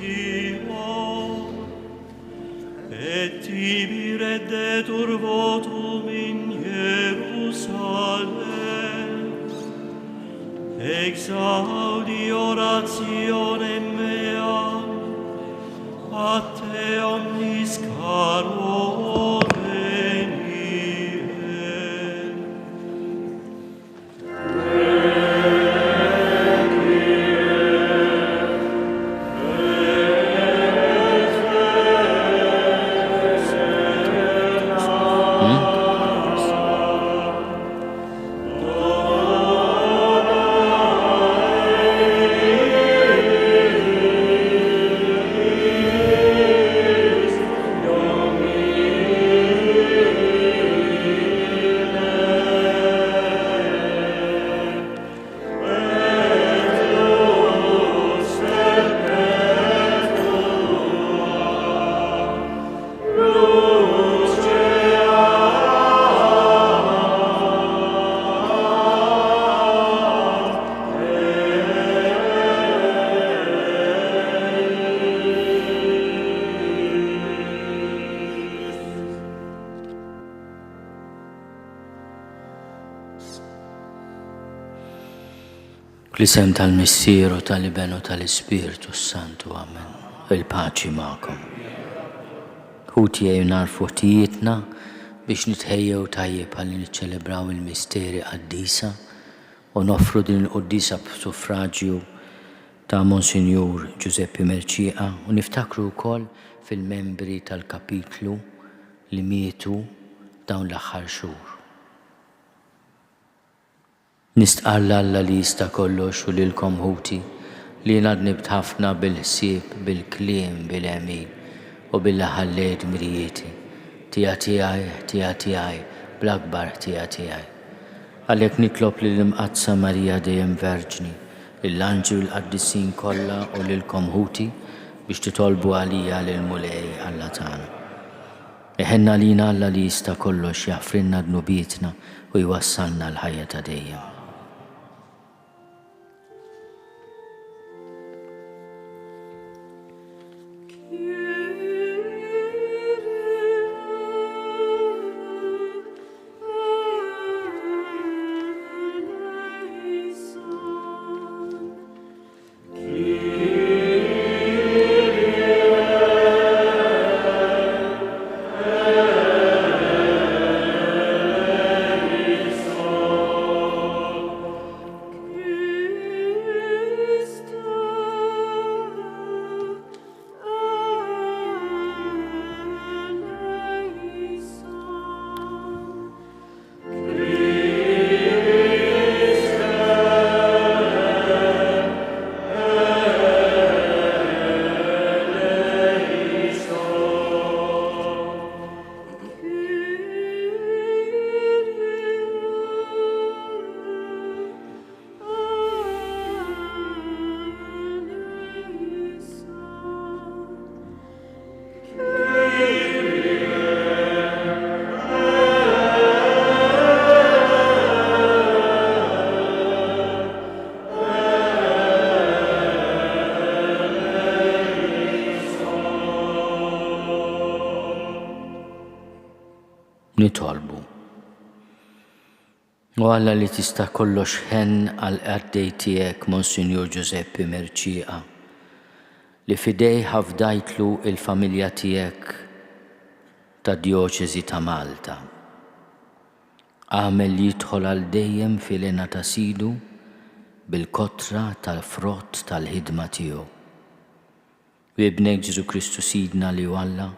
Sion, et tibi reddetur votum in Jerusalem. Exaudi orationem meam, a te omnis caro veniem. Fl-isem tal-Missier u tal-Iben u tal-Ispirtu s-Santu, Amen. Il-paċi magħkom. Ħuti ejjew nagħrfu ħtijietna biex nitħejjew tajjeb ħalli niċċelebraw il-misteri qaddisa u noffru din il-quddiesa b'suffraġju ta' Monsinjur Ġużeppi Mercieca u niftakru wkoll fil-membri tal-Kapitlu li mietu dawn l-aħħar xhur. Nistqarr 'l Alla li jista' kollox u lilkom ħuti, li jiena dnibt ħafna bil-ħsieb, bil-kliem, bil-għemil, u billi ħallejt dmirijieti. Ħtija tiegħi, ħtija tiegħi, bl-akbar ħtija tiegħi. Għalhekk nitlob lill-Imqaddsa Marija dejjem Verġni, lill-anġli u l-qaddisin kollha u lilkom ħuti biex titolbu għalija lill-Mulej Alla tagħna. Iħenn għalina Alla li jista' kollox jaħfrilna dnubietna u jwassalna għall-ħajja ta' dejjem. Nitolbu. O Alla li tista' kollox ħenn għall-qaddej tiegħek Monsinjur Ġużeppi Mercieca, li f'idejh afdajtlu il-familja tiegħek tad-Djoċesi ta' Malta. Agħmel li jidħol għal dejjem fil-hena ta' Sidu bil-kotra tal-frott tal-ħidma tiegħu. B'Ibnek Ġesù Kristu Sidna li hu Alla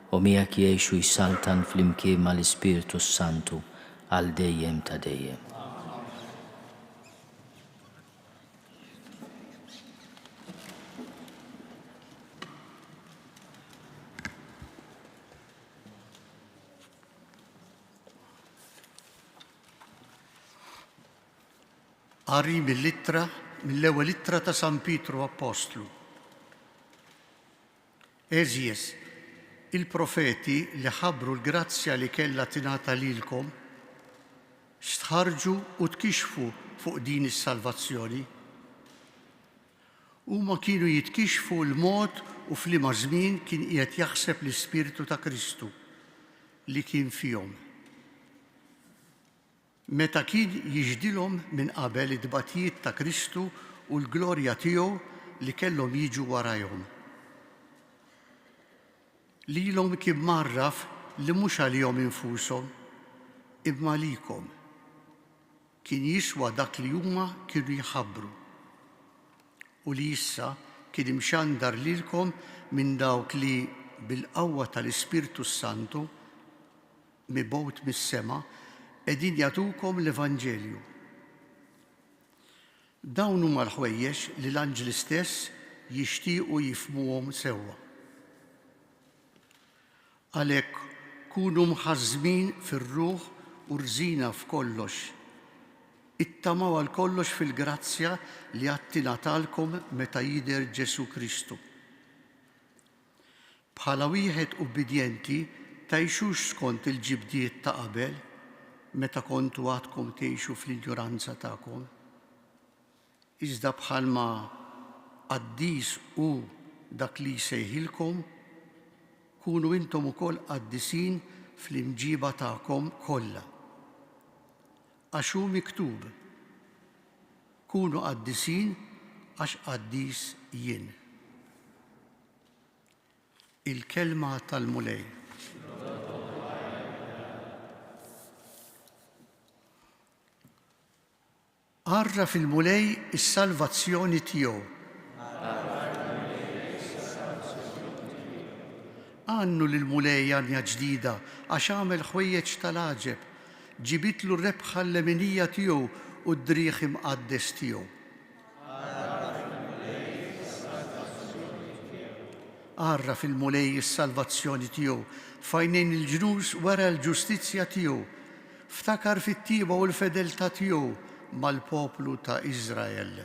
u miegħek jgħix u jsaltan flimkien mal-Ispirtu s-Santu għal dejjem ta' dejjem. Qari mill-ittra mill-ewwel ittra ta' San Pietru Appostlu. Għeżież, il-profeti li ħabbru l-grazzja li kellha tingħata lilkom, stħarrġu u tkixxfu fuq din is-salvazzjoni. Huma kienu jitkixxfu l-mod u f'liema żmien kien qiegħed jaħseb l-Ispirtu ta' Kristu li kien fihom. Meta kien jixhdilhom minn qabel it-tbatijiet ta' Kristu u l-glorja tiegħu li kellhom jiġu warajhom. Lilhom kien mgħarraf li mhux għalihom infushom, imma għalikom, kien jiswa dak li huma kienu jħabbru, u li issa kien imxandar lilkom minn dawk li, bil-qawwa tal-Ispirtu s-Santu, mibgħut mis-sema, qegħdin jagħtukom l-Evanġelju. Dawn huma l-ħwejjeġ li l-anġli stess jixtiequ jifhmuhom sewwa. Għalhekk kunu mħażżmin fir-ruħ u rżina f'kollox. Ittamaw għal kollox fil-grazzja li għad tingħatalkom meta jidher Ġesù Kristu. Bħala wieħed ubbidjenti tgħixux skont il-ġibdiet ta' qabel meta kontu għadkom tgħixu fl-injoranza tagħkom. Iżda bħalma qaddis hu dak li jsejħilkom, kunu intom ukoll qaddisin fl-imġiba tagħkom kollha. Għax hu miktub, Kunu qaddisin għax qaddis jien. Il-Kelma tal-Mulej. Għarraf il-Mulej is-salvazzjoni tiegħu. Għannu lill-Mulej għanja ġdida għax għamel ħwejjeġ tal-għaġeb. Ġibitlu r-rebħa l-leminija tiegħu u d-driegħ imqaddes tiegħu. Għarraf il-Mulej is-salvazzjoni tiegħu, f'għajnejn il-ġnus wera l-ġustizzja tiegħu. Ftakar fit-tjieba u l-fedeltà tiegħu mal-poplu ta' Iżrael.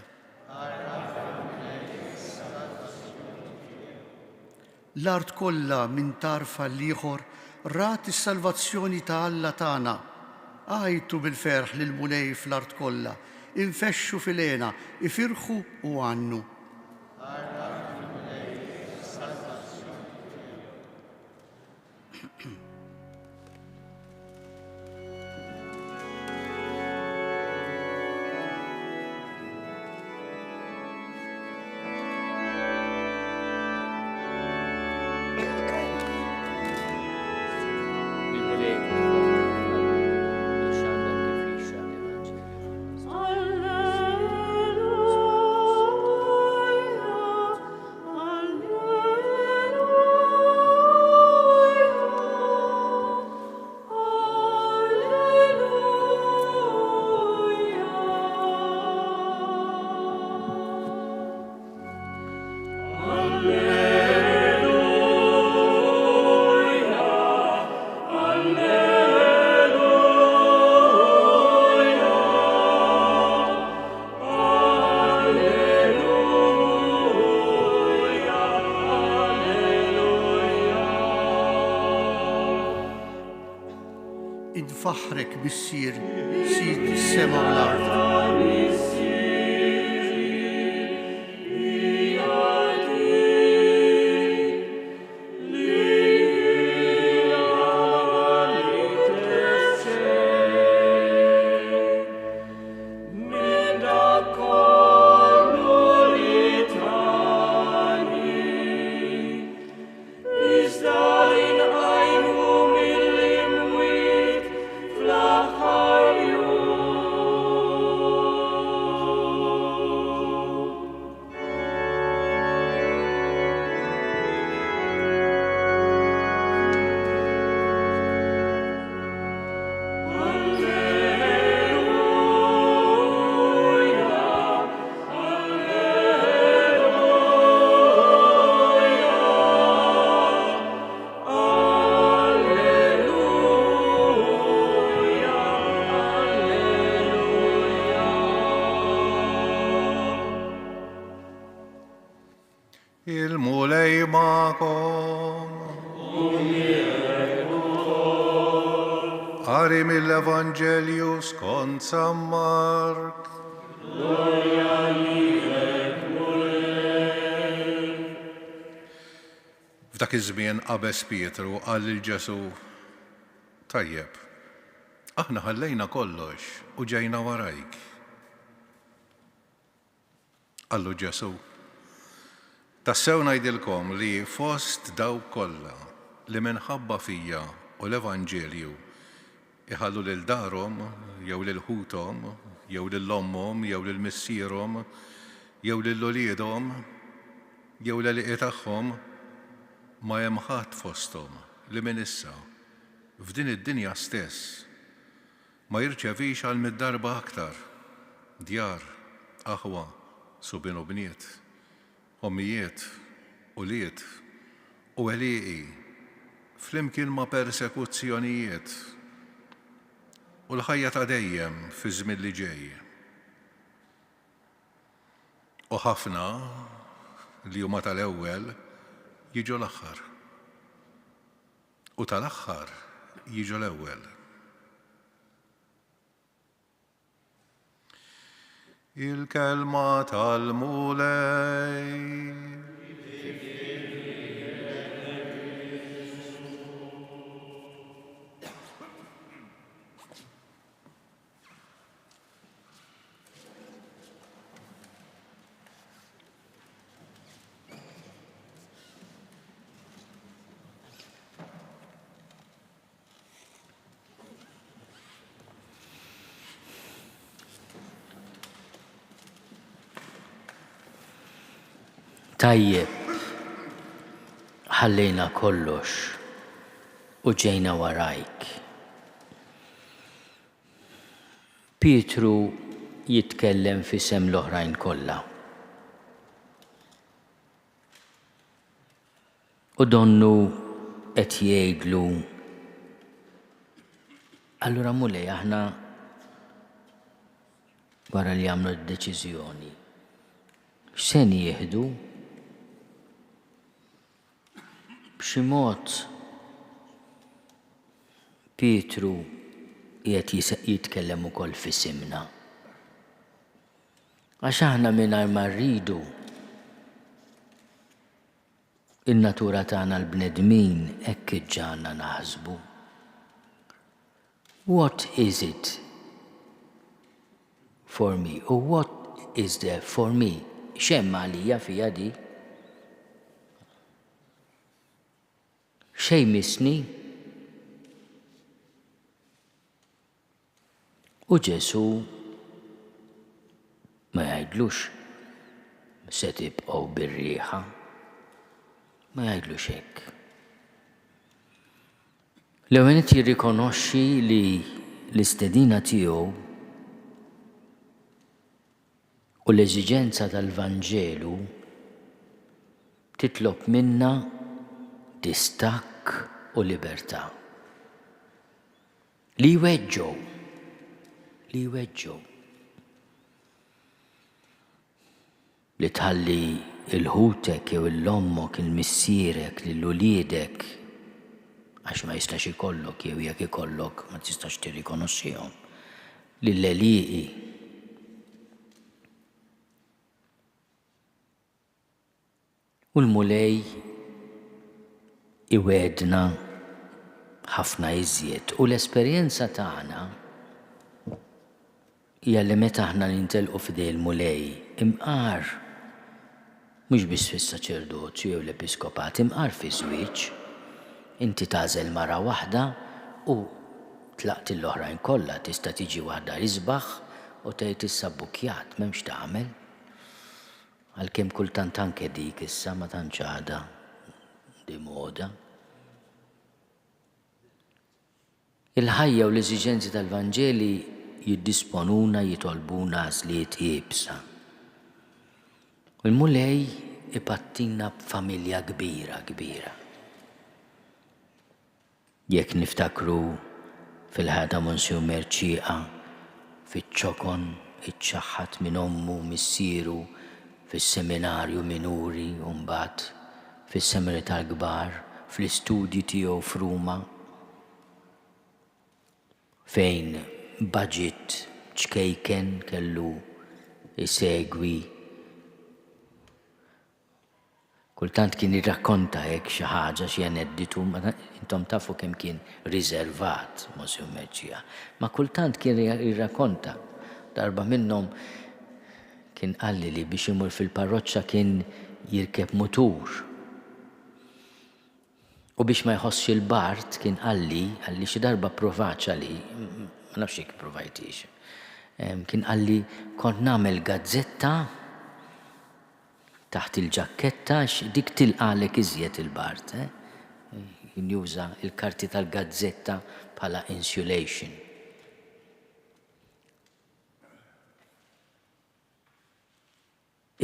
L-art kollha minn tarf għall-ieħor rat is-salvazzjoni ta' Alla tagħna. Għajtu bil-ferħ lill-Mulej fl-art kollha, infexxu fil-hena, ifirħu u għannu. Infaħħrek Missier, Sid is-sema u l-art. Il-Mulej magħkom. Qari mill-Evanġelju skont San Mark. F'dak iż-żmien qabeż Pietru u qal lil Ġesù, Tajjeb, aħna ħallejna kollox u ġejna warajk. Qallu Ġesù, Tassew ngħidilkom li fost dawk kollha li minħabba fija u l-evanġelju iħallu lil darhom jew lil ħuthom jew lil ommhom jew lil missierhom jew lil uliedhom jew l-għelieqi tagħhom, ma hemm ħadd fosthom li minn issa, f'din id-dinja stess, ma jirċevix għal mid-darba aktar, djar, aħwa, subien u bniet, ommijiet, ulied, u għelieqi, flimkien ma' persekuzzjonijiet, u l-ħajja ta' dejjem fiż-żmien li ġej. U ħafna li huma tal-ewwel jiġu l-aħħar, u tal-aħħar jiġu l-ewwel. Il-Kelma tal-Mulej. Tajjeb, ħallejna kollox u ġejna warajk. Pietru jitkellem f'isem l-oħrajn kollha. U donnu qed jgħidlu, Allura Mulej aħna wara li għamlu d-deċiżjoni, x'se nieħdu? B'xi mod Pietru qiegħed jitkellem ukoll f'isimna. Għax aħna mingħajr ma rridu In-natura tagħna l-bnedmin hekk iġġagħalna naħsbu. What is it for me? U what is there for me? X'hemm għalija fiha di? Xejn missni? U Ġesù ma jgħidlux se tibqgħu bir-riħa. Ma jgħidlux hekk. L-ewwel nett jirrikonoxxi li l-istedina tiegħu u l-eżiġenza tal-Vanġelu titlob minna distakk u libertà. Li jweġġgħu. Li jweġġgħu. Li tħalli 'l ħutek jew 'l ommok, 'il missierek, lil uliedek, għax ma jistax ikollok jew jekk ikollok ma tistax tirrikonoxxihom, lill-għelieqi. U l-Mulej iwegħedna ħafna iżjed. U l-esperjenza tagħna hija li meta aħna nintelqu f'idej il-Mulej, imqar mhux biss fis-saċerdozju jew l-episkopat, imqar fiż-żwieġ, inti tagħżel mara waħda u tlaqt lill-oħrajn kollha, tista' tiġi waħda isbaħ u tgħid issa bbukkjat, m'hemmx tagħmel. Għalkemm kultant anke dik issa ma tantx għadha di moda. Il-ħajja u l-eżiġenzi tal-Vanġeli jiddisponuna jitolbuna għażliet iebsa. U l-Mulej ipattina b'familja kbira kbira. Jekk niftakru fil-ħajja ta' Monsinjur Mercieca, fiċ-ċokon iċċaħħad minn ommu u missieru fis-seminarju minuri u mbagħad fis-seminarju tal-kbar, fl-istudji tiegħu f'Ruma, fejn budget ċkejken kellu jsegwi. Kultant kien jirrakkonta hekk xi ħaġa, xi anedditu, ma intom tafu kemm kien riservat Monsinjur Mercieca. Ma kultant kien jirrakkonta. Darba minnhom kien qalli li biex imur fil-parroċċa kien jirkeb mutur. U biex ma jħossx il-bard kien qalli, qalli xi darba pprovat xali, ma nafx jekk ippruvajthiex, kien qalli kont nagħmel gazzetta taħt il-ġakketta għax dik tilqagħlek iżjed il-bard, eh? Kien juża l-karti tal-gazzetta bħala insulation.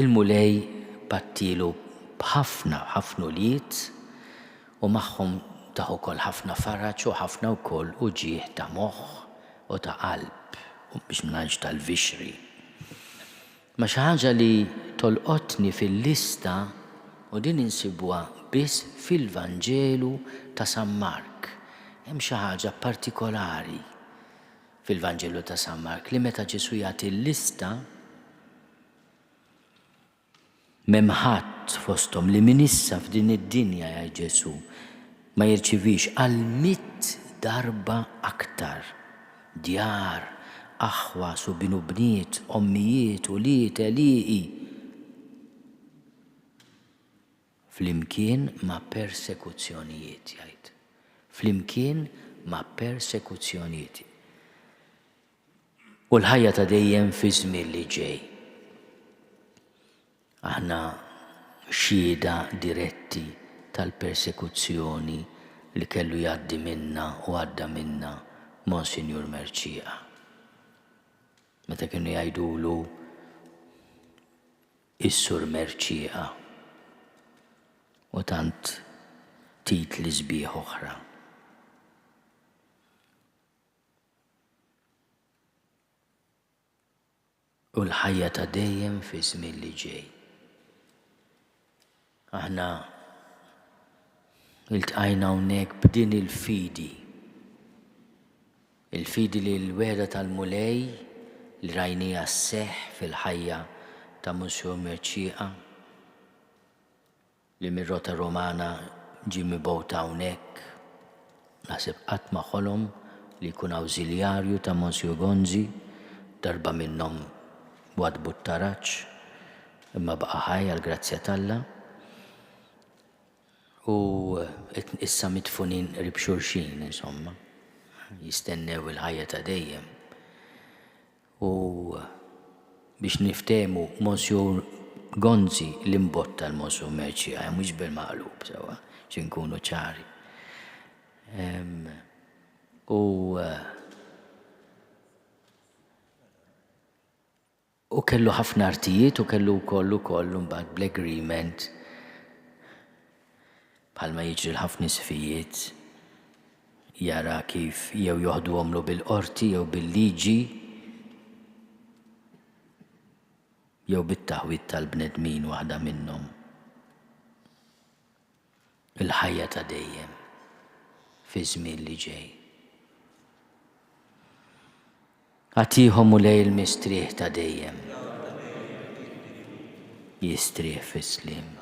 Il-Mulej pattielu b'ħafna, ħafna ulied u magħhom tah ukoll ħafna faraġ u ħafna wkoll uġigħ ta' moħħ u ta' qalb, u biex ma ngħidx tal-vixri. Imma xi ħaġa li tolqotni fil-lista, u din insibuha biss fil-Vanġelu ta' San Mark, hemm xi ħaġa partikolari fil-Vanġelu ta' San Mark li meta Ġesù jagħti l-lista, M'hemm ħadd fosthom li minn issa f'din id-dinja, jgħid Ġesù, ma jirċivix għal mitt darba aktar, djar, aħwa, subien u bniet, ommijiet, ulied, għelieqi, flimkien ma' persekuzzjonijiet, jgħid. Flimkien ma' persekuzzjonijiet. U l-ħajja ta' dejjem fiż-żmien li ġej. Aħna xhieda diretti tal-persekuzzjoni li kellu jgħaddi minnha u għadda minnha Monsinjur Mercieca. Meta kienu jgħidulu is-Sur Mercieca u tant titli sbieħ oħra. U l-ħajja ta' dejjem fiż-żmien li ġej. Aħna iltqajna hawnhekk b'din il-fidi. Il-fidi li l-wegħda tal-Mulej li rajniha sseħħ fil-ħajja ta' Monsieur Mercieca, li mir-Rota Romana ġie mibgħut hawnhekk, naħseb qatt ma ħolom li jkun awżiljarju ta' Monsieur Gonzi, darba minnhom waddbu t-taraġ, imma baqa' ħaj għall-grazzja t'Alla. U issa midfunin qrib xulxin, insomma, jistennew il-ħajja ta' dejjem. U biex niftehmu, Monsieur Gonzi li mbotta 'l Monsieur Mercieca, eh, mhux bil-maqlub, sewwa, biex inkunu ċari. U u kellu ħafna artijiet u kellu wkoll ukoll imbagħad bl-agreement Bħalma jiġri l-ħafna isqfijiet, jara kif jew joħduhomlu bil-qorti jew bil-liġi jew bit-taħwid tal-bnedmin waħda minnhom. Il-ħajja ta' dejjem fiż-żmien li ġej. Agħtihom Mulej il-mistrieħ ta' dejjem. Jistrieħ fis-sliem.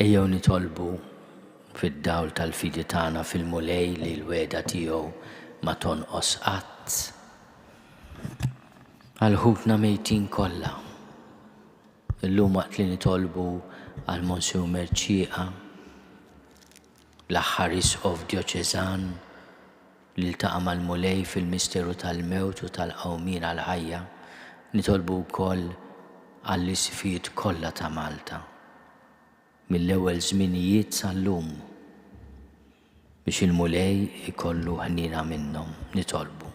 Ejjew nitolbu fid-dawl tal-fidi tagħna fil-Mulej li l-wegħda tiegħu ma tonqos qatt. Għal ħutna mejtin kollha. Illum waqt li nitolbu għal Monsinjur Mercieca, l-aħħar Isqof Djoċeżan li ltaqa' mal-Mulej fil-misteru tal-mewt u tal-qawmien għall-ħajja, nitolbu wkoll għall-Isqfijiet kollha ta' Malta, mill-ewwel żminijiet sal-lum, biex il-Mulej ikollu ħniena minnhom. Nitolbu.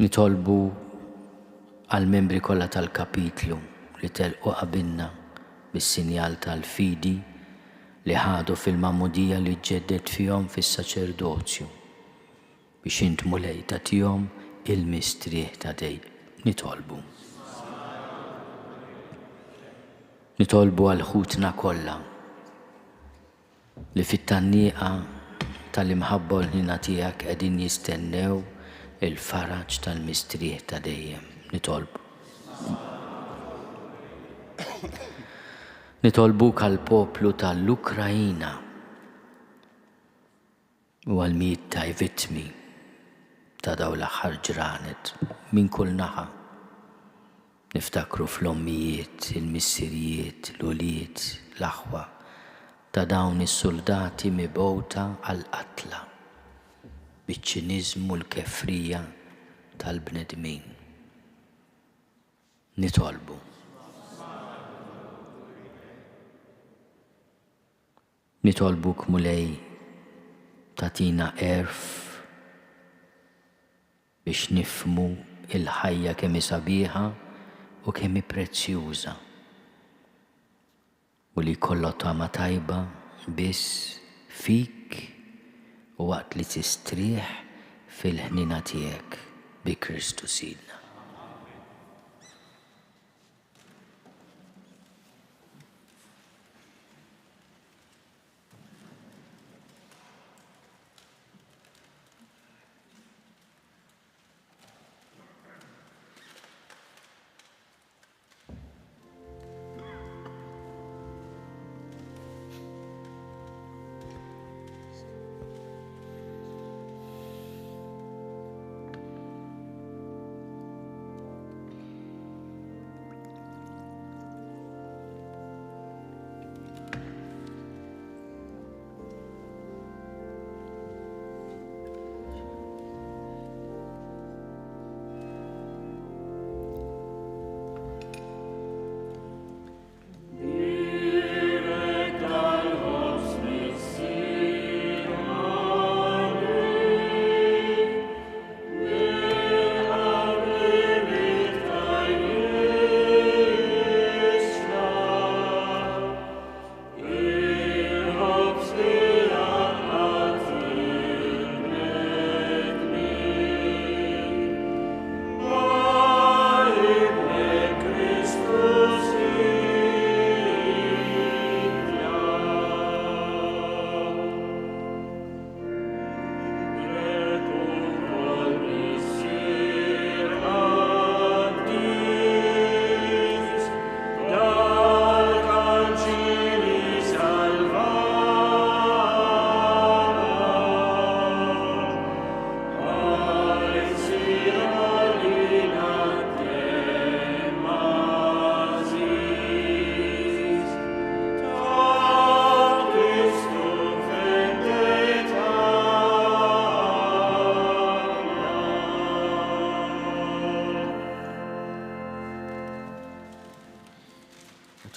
Nitolbu għall-membri kollha tal-Kapitlu li telqu qabilna bis-sinjal tal-fidi li ħadu fil-magħmudija li ġġedded fihom fis-saċerdozju, biex int Mulej tagħtihom il-mistrieħ ta' dejjem. Nitolbu. Nitolbu għal ħutna kollha li fit-tgħanniqa tal-imħabba u l-ħniena tiegħek qegħdin jistennew il-faraġ tal-mistrieħ ta' dejjem. Nitolbu. Nitolbuk għall-poplu ta' l-Ukraina u għall-mijiet ta' vittmi ta' dawn l-aħħar ġranet minn kull naħa. Niftakru fl-ommijiet, il-missirijiet, l-ulied, l-aħwa ta' dawn is-suldati mibgħuta għall-qatla biċ-ċiniżmu u l-kefrija tal-bnedmin. Nitolbu. Nitolbuk Mulej tagħtina għerf biex nifhmu l-ħajja kemm hi sabiħa u kemm hi prezzjuża u li jkollha tama tajba biss fik u waqt li tistrieħ fil-ħniena tiegħek bi Kristu Sidna.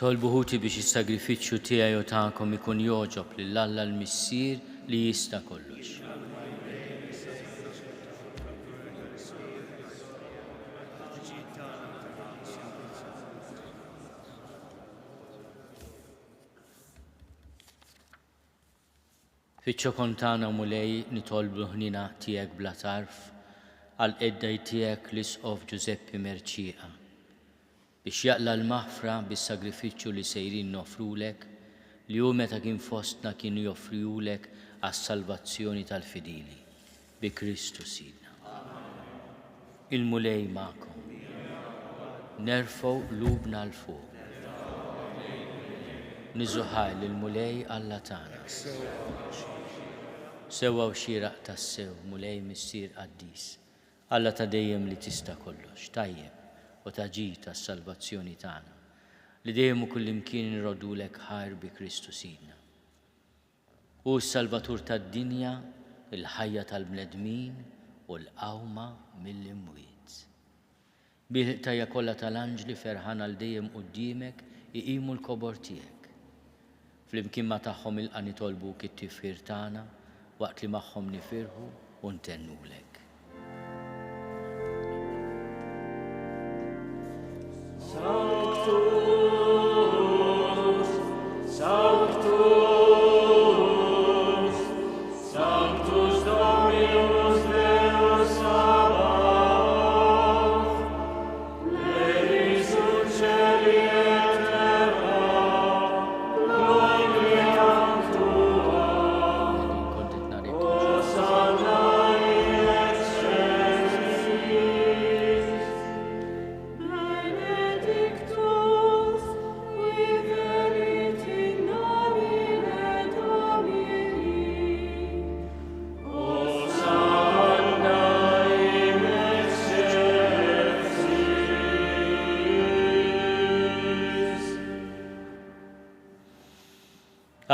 Nitolbu ħuti biex is-sagrifiċċju tiegħi u tagħkom ikun jogħġob lil Alla l-Missier li jista' kollox. Fiċ-ċokon tagħna, Mulej, nitolbu l-ħniena tiegħek bla tarf għall-qeddej tiegħek l-Isqof Ġużeppi Mercieca, biex jaqla' l-maħfra bis-sagrifiċċju li sejrin noffrulek, li hu meta kien fostna kien joffrihulek għas-salvazzjoni tal-fidili. Bi Kristu Sidna. Il-Mulej magħkom. Nerfgħu qlubna 'l fuq. Niżżu ħajr lill-Mulej Alla tagħna. Sewwa u xieraq tassew, Mulej Missier qaddis, Alla ta' dejjem li tista' kollox, tajjeb u ta' ġid għas-salvazzjoni tagħna, li dejjem u kullimkien inroddulek ħajr bi Kristu Sidna. Hu s-Salvatur tad-dinja, il-ħajja tal-bnedmin u l-qawma mill-imwiet. Bih il-qtajja kollha tal-anġli ferħana għal dejjem quddiemek iqimu l-kobor tiegħek. Flimkien ma' tagħhom ilqa' nitolbuk it-tifħir tagħna waqt li magħhom nifirħu u ntennulek.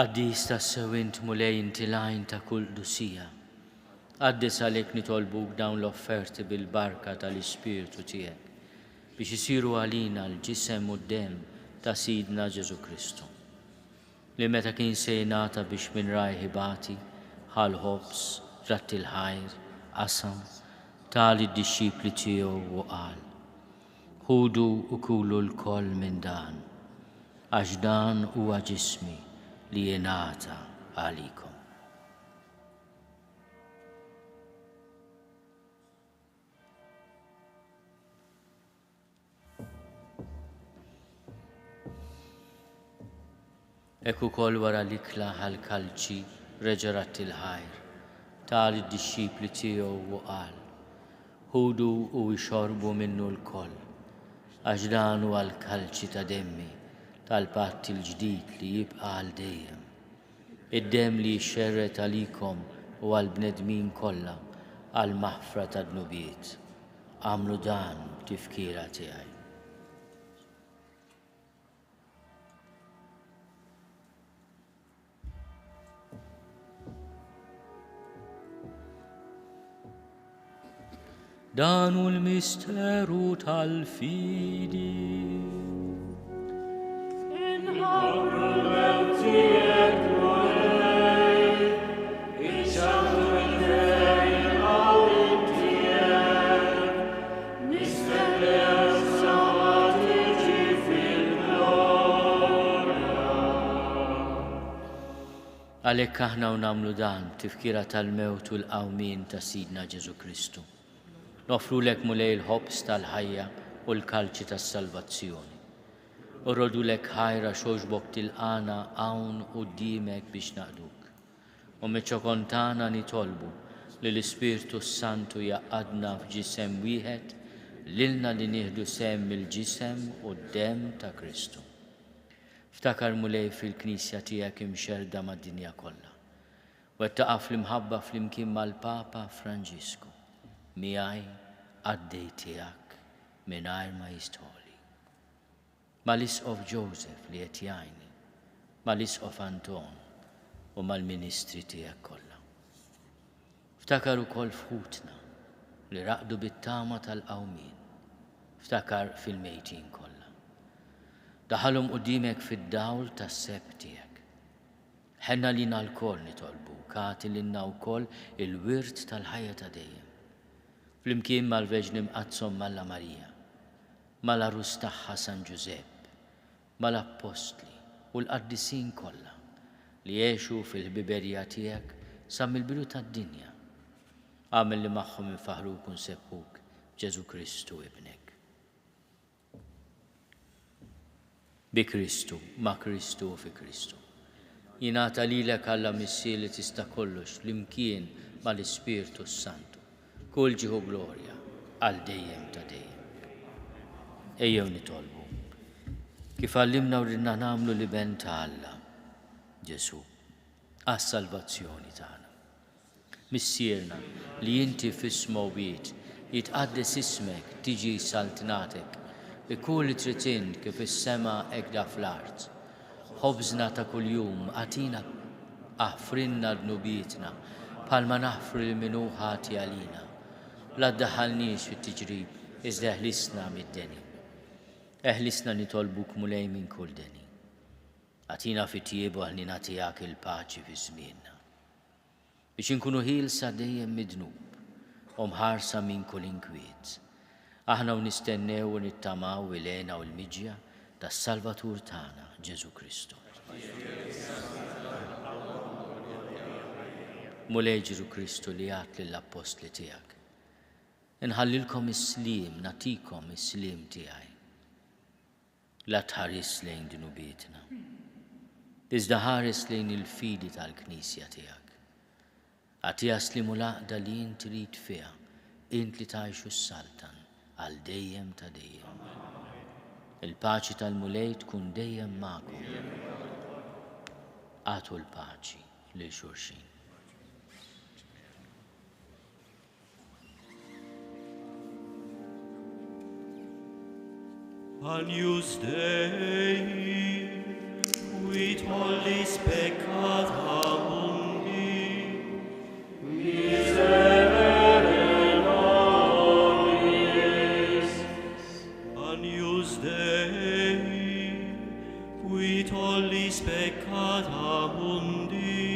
Qaddis tassew int, Mulej, inti l-għajn ta' kull qdusija. Qaddes għalhekk nitolbuk dawn l-offerti bil-barka tal-Ispirtu tiegħek, biex isiru għalina l-ġisem u d-demm ta' Sidna Ġesù Kristu, li meta kien se jingħata biex minn rajh ibati, ħa l-ħobż, radd il-ħajr, qasam, ta lid-dixxipli tiegħu u qal, Ħudu u kulu lkoll minn dan, għax dan huwa ġismi li jingħata għalikom. Hekk ukoll wara l-ikla ħa l-kalċi, reġa' radd il-ħajr, ta lid-dixxipli tiegħu u qal, Ħudu u ixorbu minnu lkoll, għax dan huwa l-kalċi ta' demmi, tal-patt il-ġdid li jibqa' għal dejjem. Id-demm li jixxerred għalikom u għall-bnedmin kollha għall-maħfra tad-dnubiet. Agħmlu dan b'tifkira tiegħi. Dan hu l-misteru tal-fidi. Inħabbru l-mewt tiegħek Mulej, inxandru il-ferħ qawwim tiegħek. Nistennew sa ma tiġi fil-glorja. Għalhekk aħna u nagħmlu dan b'tifkira tal-mewt u l-qawmien ta' Sidna Ġesù Kristu. Noffrulek Mulej il-ħobż tal-ħajja u l-kalċi tas-salvazzjoni. U rrodulek ħajr għax għoġbok tilqagħna hawn quddiemek biex naqduk. U miċ-ċokon tagħna nitolbu li l-Ispirtu s-Santu jgħaqqadna f'ġisem wieħed lilna li nieħdu sehem mill-ġisem u d-demm ta' Kristu. Ftakar, Mulej, fil-Knisja tiegħek imxerrda mad-dinja kollha. Wettaqha fl-imħabba flimkien mal-Papa Franġisku, miegħi qaddej tiegħek mingħajr ma jistħoli. Mal-Isqof Joseph li qed jgħinni, mal-Isqof Anton u mal-ministri tiegħek kollha. Ftakar ukoll f'ħutna li raqdu bit-tama tal-qawmien. Ftakar fil-mejtin kollha. Daħħalhom quddiemek fid-dawl tas-sebħ tiegħek. Ħenn għalina lkoll nitolbuk, agħti lilna wkoll il-wirt tal-ħajja ta' dejjem. Flimkien mal-Verġni Mqaddsa Omm Alla Marija, mal-għarus tagħha San Ġużepp, mal-Appostli u l-qaddisin kollha li għexu fil-ħbiberija tiegħek sa mill-bidu tad-dinja. Agħmel li magħhom infaħħruk u nsebbħuk b'Ġesù Kristu Ibnek. Bi Kristu, ma' Kristu u fi Kristu. Jingħata lilek Alla Missier li tista' kollox flimkien mal-Ispirtu s-Santu. Kull ġieħ u glorja għal dejjem ta' dejjem. Ejjew nitolbu. Kif għallimna u ridna nagħmlu l-Iben ta' Alla, Ġesù, għas-salvazzjoni tagħna. Missierna, li inti fis-smewwiet, jitqaddes ismek, tiġi saltnatek, ikun li trid int kif fis-sema hekk da fl-art. Ħobżna ta' kuljum agħtina Aħfrilna dnubietna, bħalma naħfru lil min hu ħati għalina. La ddaħħalniex fit-tiġrib, iżda eħlisna mid-deni. Eħlisna nitolbuk Mulej minn kull deni. Agħtina fit-tjieb u ħniena tiegħek il-paċi fi żmienna. Biex inkunu ħielsa dejjem mid-dnub u mħarsa minn kull inkwiet. Aħna u nistennew u nittamaw il-hena u l-miġja tas-Salvatur tagħna, Ġesù Kristu. Mulej Ġesù Kristu li għedt lill-appostli tiegħek, Inħallilkom is-sliem, nagħtikom is-sliem tiegħi. La tħarisx lejn dnubietna, iżda ħares lejn il-fidi tal-Knisja tiegħek. Agħtiha s-sliem u l-għaqda li int trid fiha, int li tgħix u ssaltan għal dejjem ta' dejjem. Il-paċi tal-Mulej tkun dejjem magħkom. Agħtu l-paċi lil xulxin. Agnus Dei, qui tollis peccata mundi, miserere nobis. Agnus Dei, qui tollis peccata mundi,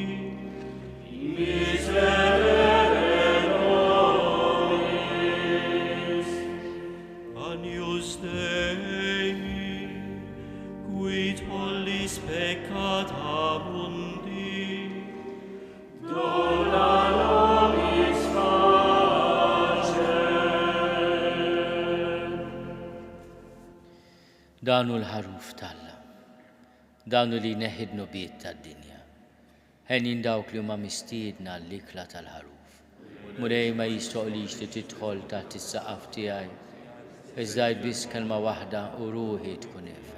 miserere nobis. Agnus Dei, qui tollis peccata mundi, dona nobis pace. Dan hu l-Ħaruf t'Alla. Dan hu li jneħħi d-dnubiet tad-dinja. Henjin dawk li huma mistiedna għall-ikla tal-Ħaruf. Mulej ma jistħoqlix li tidħol taħt is-saqaf tiegħi, iżda għid biss kelma waħda u ruħi tkun imfejqa.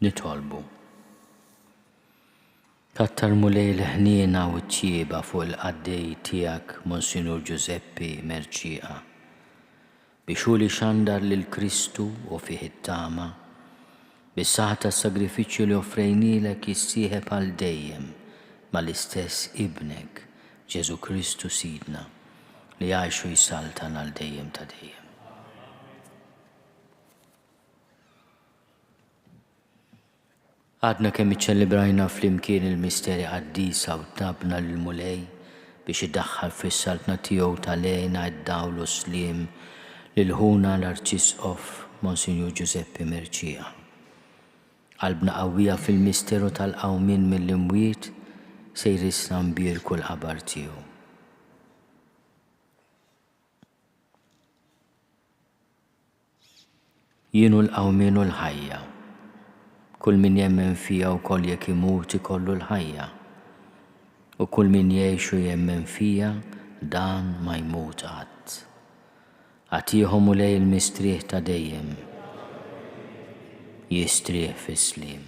Nitolbu. Kattar Mulej l-ħniena u t-tjieba fuq il-qaddej tiegħek Monsinjur Ġużeppi Mercieca, biex hu li xandar lil Kristu u fih it-tama, bis-saħħa tas-sagrifiċċju li offrejnielek jissieħeb għal dejjem mal-istess Ibnek, Ġesù Kristu Sidna, li jgħix u jsaltan għal dejjem ta' dejjem. Għadna kemm iċċelebrajna flimkien il-misteri qaddisa u tlabna lill-Mulej biex idaħħal fis-Saltna tiegħu tal-hena, id-dawl u s-sliem lil ħuna l-Arċisqof Monsinjur Ġużeppi Mercieca. Qalbna qawwija fil-misteru tal-qawmien mill-imwiet se jrissna nbierku l-qabar tiegħu. Jien hu l-qawmien u l-ħajja. Kull min jemmen fija wkoll jekk imut ikollu l-ħajja. U kull min jgħix u jemmen fija, dan ma jmut qatt. Agħtihom Mulej il-mistrieħ ta' dejjem. Jistrieħ fis-sliem.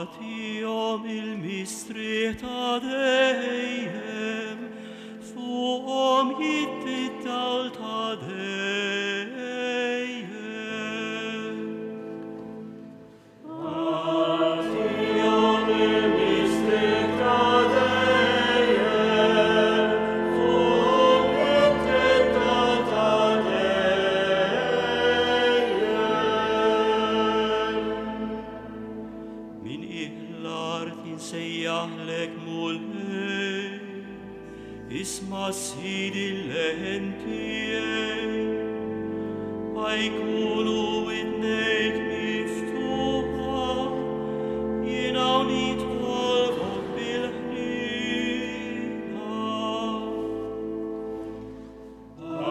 Agħtihom il-mistrieħ ta' dejjem, fuqhom jiddi d-dawl ta' dejjem. Agħtihom il-mistrieħ ta' dejjem, fuqhom jiddi d-dawl ta' dejjem. Minn qiegħ l-art insejjaħlek Mulej, isma' Sidi l-leħen tiegħi. Ħa jkunu widnejk miftuħa, jien hawn nitolbok bil-ħniena.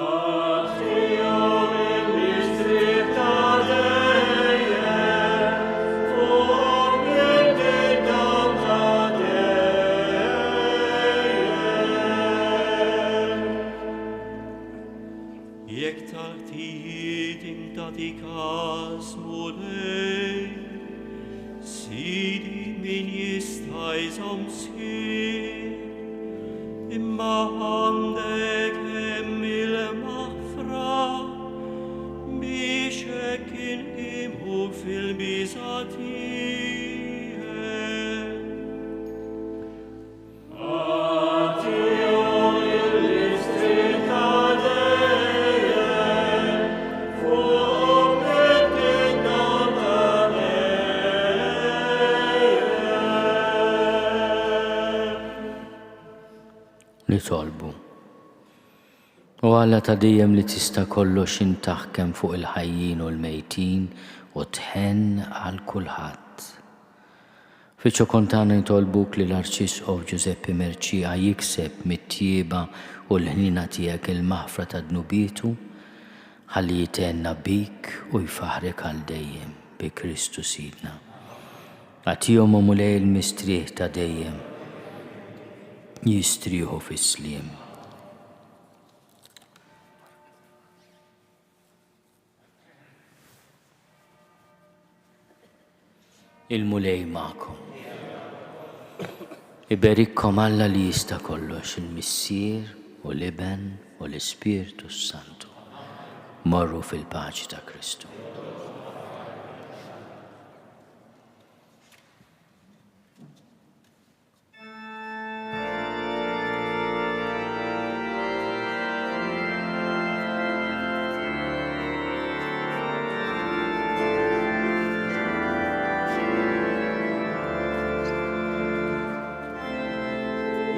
Agħtihom il-mistrieħ ta' dejjem, fuqhom jiddi d-dawl ta' dejjem. Jekk tal-ħtijiet int tagħti kas, Mulej, Sidi min jista' jżomm sħiħ, imma għandek hemm il-maħfra biex hekk inqimuk fil-biża' tiegħek. Agħtihom il-mistrieħ ta' dejjem, fuqhom jiddi d-dawl ta' dejjem. Nitolbu. O Alla ta' dejjem li tista' kollox int taħkem fuq il-ħajjin u l-mejtin u tħenn għal kulħadd. Fiċ-ċokon tagħna nitolbuk li l-Arċisqof Ġużeppi Mercieca jikseb mit-tjieba u l-ħniena tiegħek il-maħfra ta' dnubietu, ħalli jithenna bik u jfaħħrek għal dejjem, bi Kristu Sidna. Agħtihom, o Mulej, il-mistrieħ ta' dejjem, jistrieħu fis-sliem. Il-Mulej magħkom. Iberikkom Alla li jista' kollox, il-Missier u l-Iben u l-Ispirtu s-Santu. Morru fil-paċi ta' Kristu.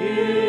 Yeah.